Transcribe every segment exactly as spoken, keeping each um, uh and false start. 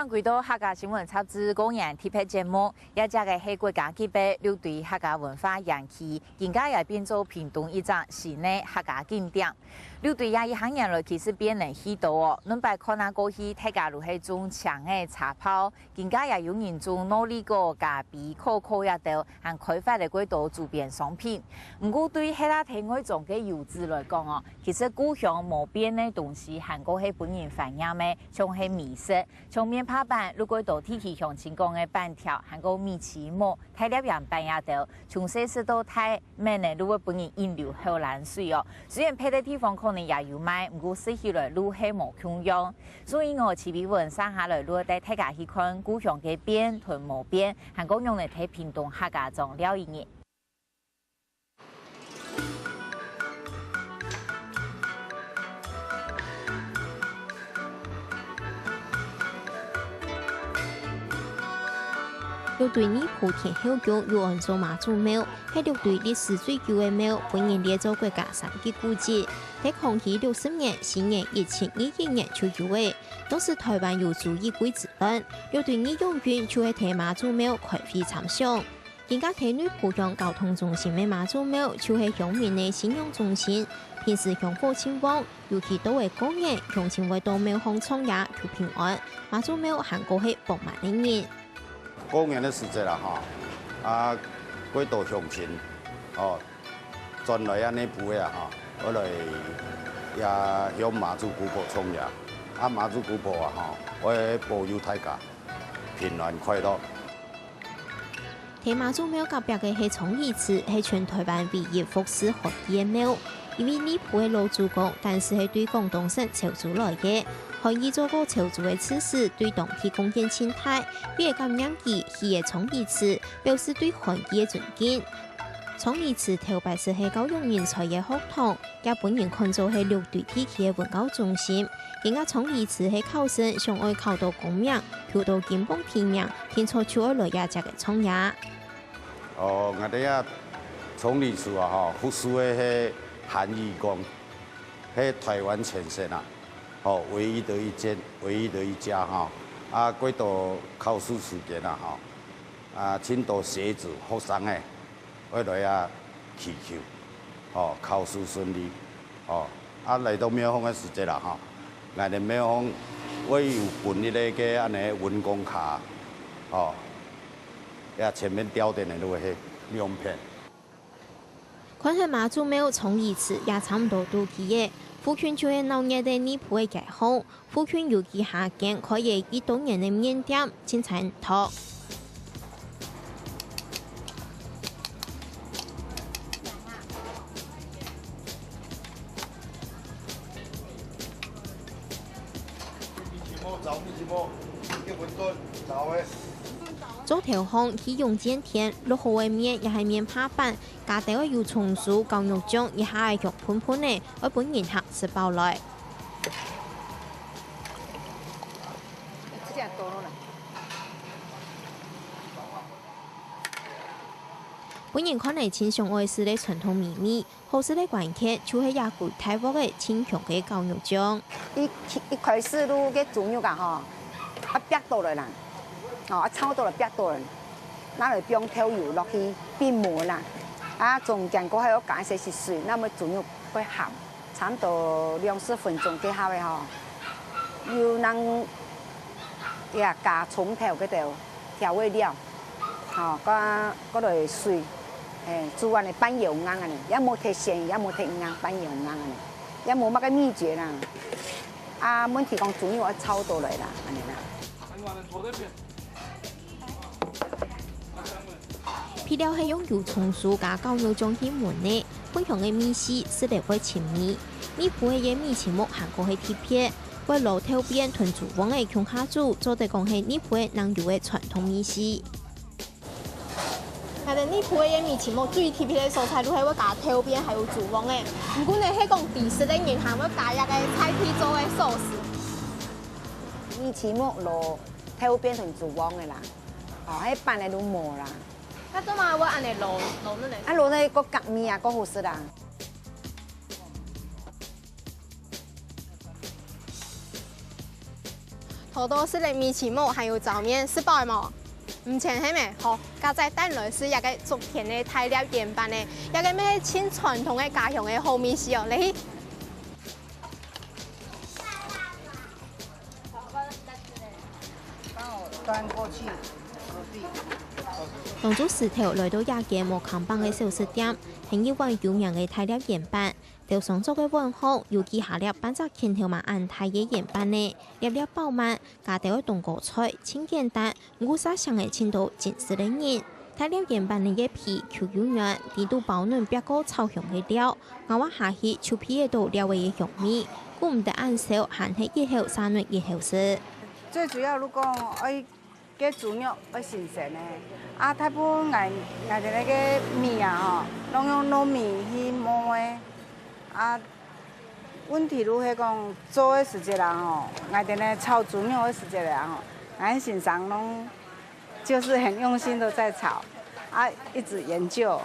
回到客家新聞雜誌過年特別節目，這隻个係國家級个六堆客家文化園區，今下也變做屏東一隻新个客家景點。六堆也一下年來其實變了許多哦，恁擺看啊過去，大家都係種青个茶泡，今下也有人種諾麗果、咖啡、可可這兜，還開發了過多周邊商品。毋過對歇啊在外莊个遊子來講哦，其實故鄉無變个東西，還過係分人懷念个，像係美食。 像面帕粄、六堆地區鄉親講个粄條，還過米篩目、大粒圓粄這兜，從細食到大，乜呢都會分人引流口瀾水哦。雖然別个地方可能也有賣，毋過食起來都係無共樣。所以𠊎徐偉文接下來都會帶大家去看故鄉个變同無變，還過仰仔在屏東客家莊尞一日。 六堆二埔天后宮又安做媽祖廟，係六堆歷史最久个廟，分人列做國家三級古蹟。在康熙六十年，西元一七二一年就有了。當時臺灣有朱一貴之亂，六堆義勇軍就係在媽祖廟開會參詳。 今下在內埔鄉交通中心个媽祖廟就係鄉民个信仰中心，平時香火盡旺，尤其到了過年，鄉親會到廟項唱耶求平安，媽祖廟還過係爆滿个人。過年个時節啦吼，啊，幾多鄉親，哦，轉來啊內埔个啊吼，會來也向媽祖姑婆唱耶，啊，媽祖姑婆啊吼，會保佑大家平安快樂。 在媽祖廟隔壁个係樟宜祠，係全臺灣唯一服侍漢醫个廟。因為內埔个老祖公，當時係對廣東省潮州來个，漢醫做過潮州个刺史，對當地貢獻盡大，為了感念佢，起个樟宜祠，表示對漢醫个尊敬。樟宜祠頭擺時係教育人才个學堂， 也分人看做係六堆地區个文教中心。今下樟宜祠係考生想愛考到功名，求到金榜題名，定著就愛來這跡个唱耶。哦，𠊎兜這樟宜祠啊吼，服侍个係韓醫公，係臺灣全省啊，吼，唯一的一間，唯一的一家哈。啊，過多考試時間啊吼，啊，盡多學子、學生仔， 會來啊祈求，吼，考試順利，吼。啊，來到廟方个時節啦，吼，𠊎兜廟方會有分一個个恁呢文公卡，吼，也前面吊燈个就係兩片。看忒媽祖廟、樟宜祠也差毋多到期了，附近就係鬧熱个內埔个街項。 附近有幾下間開了幾多年个麵店，盡賺頭。灶頭項去用煎天，淥好个麵也係面帕粄，加兜仔油蔥酥、絞肉醬，一下仔香噴噴个，愛分人客食飽來。 分人看來盡想愛食个傳統美味，好食个關鍵就係這歸大鑊个清香个絞肉醬。一，一開始滷个豬肉啊吼，啊煏到了啦，哦，啊炒到了煏到了，拿來放豆油落去浸糜啦，啊中間過後愛加一些些水，那麼豬肉會鹹。 差毋多兩十分鐘過後个吼，又拿這加蔥頭該兜調味料，吼，過，過來水，嘿，煮恁呢半溶硬恁呢，也無忒鮮，也無忒硬，半溶硬恁呢，也無麼个祕訣啦。啊，問題講豬肉愛炒到來啦，恁呢啦。 配料係用油蔥酥加絞肉醬去炆个，分香个味緒，食了會尋味。內埔个米篩目還過係特別，會摎豆瓣同豬黃仔共下煮，做得講係內埔个人有个傳統味緒。𠊎兜內埔个米篩目最特別个所在，就係會加豆瓣還有豬黃仔。毋過呢，係講知識个人還會加這个在地做个壽司。米篩目摎豆瓣同豬黃仔啦，哦，該粄仔就無啦。 該做麼个會恁呢摎，摎恁呢？啊，摎恁呢過合味啊，過好食啊。好多食了米篩目，還有燥麵，食飽了無？毋曾係無？好，該再等來食這个竹田个大粒圓粄呢，這个乜係盡傳統个家鄉个好味緒哦，來去。幫我端過去隔壁。當晝時頭來到這間無看板个小食店，係一碗有名个大粒圓粄。 頭上桌个碗項有幾下粒半隻拳頭嫲恁大个圓粄呢，粒粒飽滿，加兜个冬菇菜，盡簡單，毋過煞餳个程度真食得人。大粒圓粄呢个皮Q又軟，裡肚包等煏過炒香个料，咬啊下去就鼻得到料仔个香味，顧毋得恁燒，還係一口續另一口食。最主要，如果愛 該豬肉愛新鮮个。啊，大部分𠊎，𠊎兜个米啊吼，攏用糯米去磨个。啊，問題就係講做个時節啊吼，𠊎兜个炒豬肉个時節啊吼，𠊎先生攏就是很用心地在炒，啊，一直研究。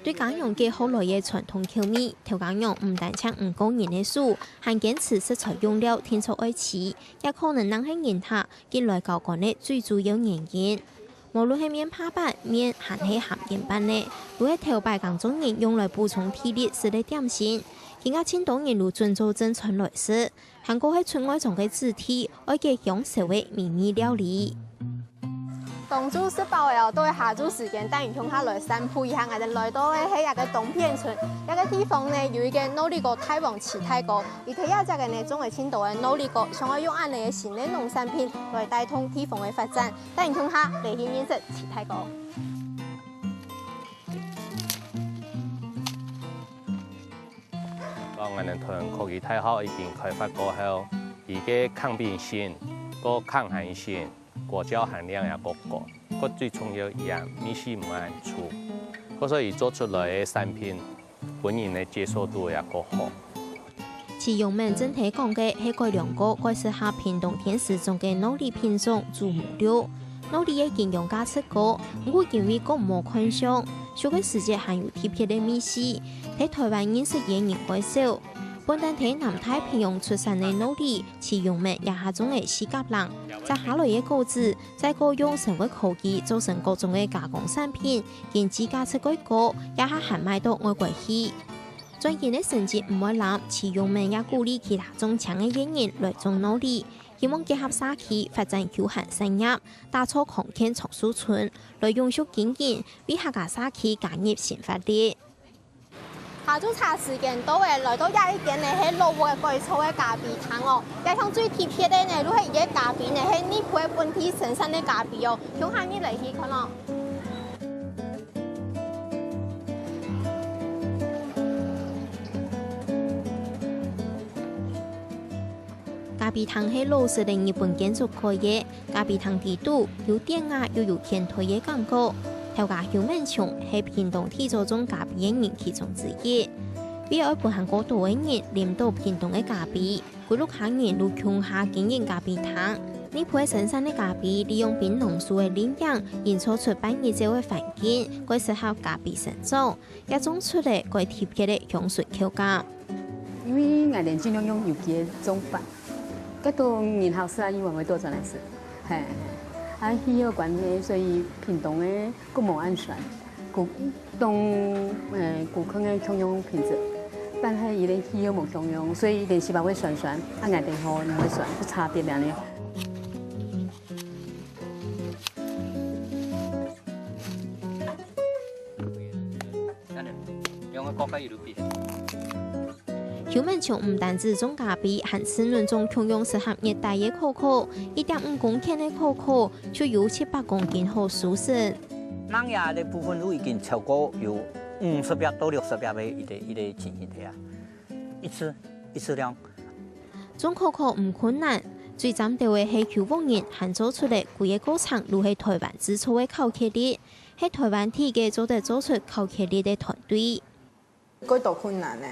對家娘該學來个傳統口味，頭家娘毋單淨毋過人个手，還堅持食材用料定著愛齊，也可能正係人客緊來交關个最主要原因。無論係面帕粄、麵還係鹹圓粄呢，都係頭擺耕種人用來補充體力食个點心。今下盡多人都準做陣餐來食，還過係出外場个子弟，愛結鄉愁个美味料理。 當晝食飽了，到下晝時間，帶你共下來散步一下。𠊎兜來到个係這个東片村，這个地方呢，有一个腦力哥大王徐大哥，佢在這隻个呢種了盡多个腦力哥，想愛用恁呢个新个農產品來帶動地方个發展，帶你共下來去認識徐大哥。 講𠊎兜臺灣科技大學已經開發過後，佢个抗病性、過抗寒性、果膠含量也過高，過最重要，佢也味緒毋會恁臭。過所以做出來个產品，分人个接受度也過好。徐永明正經講个係改良過，蓋適合屏東田時種个腦力品種祖母綠。腦力个營養價值高，毋過因為過無看相，熟个時節還有特別个味緒，在臺灣認識个人蓋少。 本旦在南太平洋出產个腦力，徐永明這下種个四甲零，摘下來个果子，再過用生物科技做成各種个加工產品，經濟價值蓋高，這下還賣到外國去。轉型个成績毋會濫，徐永明也鼓勵其他種青个藝人來種腦力，希望結合社區發展休閒產業，打造康健長壽村，來永續經營，為客家社區加入新活力。 下晝茶時間到了，來到這一間呢係老屋个改造个咖啡廳哦。這項最特別个呢，就係佢个咖啡呢係日本个本地生產个咖啡哦。共下入來去看哦。咖啡廳係老式个日本建築開个， 咖啡廳底肚有典雅又有現代个感覺。頭家邱文松係屏東第一早種咖啡个人其中之一。為愛分還過多个人啉到屏東个咖啡，歸屋下人就共下經營咖啡廳。日本生產个咖啡利用檳榔樹个綠影，營造出半日照个環境，蓋適合咖啡生長，也種出了蓋特別个香醇口感。 因為𠊎兜盡量用有機个種法，該兜人客食啊，以後會倒轉來食。嘿，嘿。啊，氣候關係，所以屏東个較無恁酸，古，當，呃，古坑个共樣品質，但係佢个氣候無共樣，所以連時節會酸酸，啊，𠊎兜好毋會酸，就差別了呢。 恁呢，兩个國家一路比。邱文松毋單止種咖啡，還試等種共樣適合熱帶个可可，一點五公頃个可可就有七百公斤好收成。芒果个部分都已經超過有五十粒到六十粒个一個，一個情形个啊，一次，一次量。種可可毋困難，最讚到个係邱屋人還做出了歸個過程就係臺灣製造个巧克力。 係臺灣第一個做得做出巧克力个團隊。蓋多困難呢，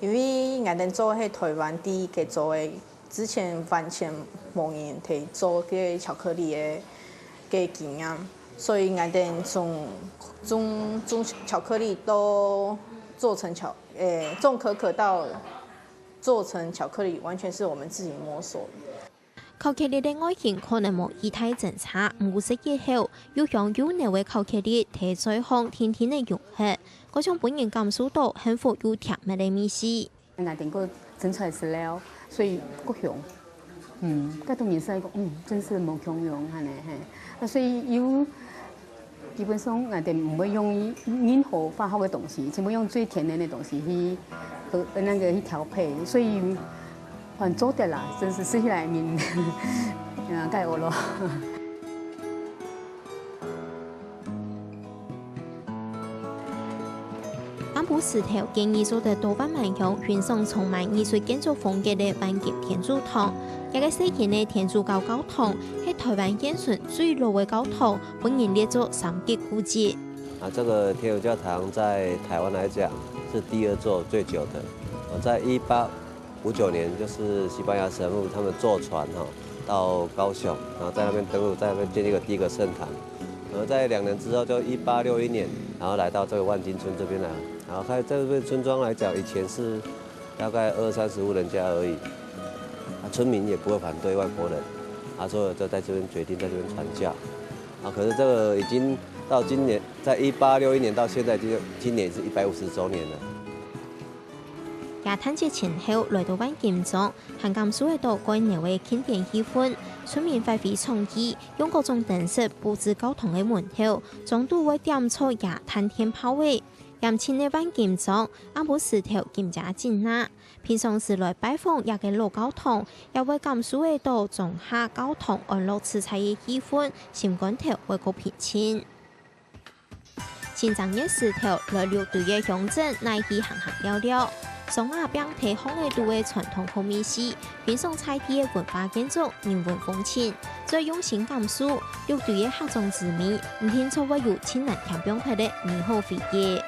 因為𠊎兜做係臺灣第一個做个，之前完全無人在做个巧克力个，个經驗，所以𠊎兜從，從，從巧克力到做成巧，誒，從可可到做成巧克力，完全是我們自己摸索。巧克力个外形可能無幾大爭差，毋過食以後，又香又濃个巧克力在嘴項定定仔融合，該種分人感受到幸福又甜蜜个味緒。𠊎等个蒸出來食了，所以夠香。嗯，該種顏色一個，嗯，真是無共樣，恁呢，嘿。那所以有 基本上，𠊎等毋會用任何化學个東西，全部用最天然个東西去和，呃，那個去調配，所以還做得啦，真是食起來面，啊，蓋好咯。暗晡時頭建議做得到萬巒鄉欣賞充滿藝術建築風格个萬金天主堂。這個細型个天主教教堂係臺灣現存最老个教堂， 分人列做三級古蹟。啊，這個天主教堂在台灣來講是第二座最久的。啊，在一八五九年，就是西班牙神父他們坐船哈，到高雄，然後在那邊登陸，在那邊建立了第一個聖堂。然後在兩年之後，就一八六一年，然後來到這個萬金村這邊來。然後在這邊村莊來講，以前是大概二三十戶人家而已，啊，村民也不會反對外國人，啊，所以就在這邊決定在這邊傳教。啊，可是這個已經到今年，在一八六一年到現在，今，今年是一百五十週年了。耶誕節前後來到萬金莊，還感受得到蓋濃个慶典氣氛，村民發揮創意，用各種燈飾佈置教堂个門口，莊肚會點著耶誕電炮仔。 恬靜个萬金莊，暗晡時頭金家緊吶。平常時來拜訪這個老教堂，也會感受得到莊下教堂安樂自在个氣氛，心肝頭會較平靜。清正月時頭，來六堆个鄉鎮，哪去行行尞尞。雙鴨餅、蹄項仔肚个傳統好味緒，欣賞在地个文化建築、人文風情，再用心感受六堆个客庄滋味，毋定著會有盡難填放忒个美好回憶。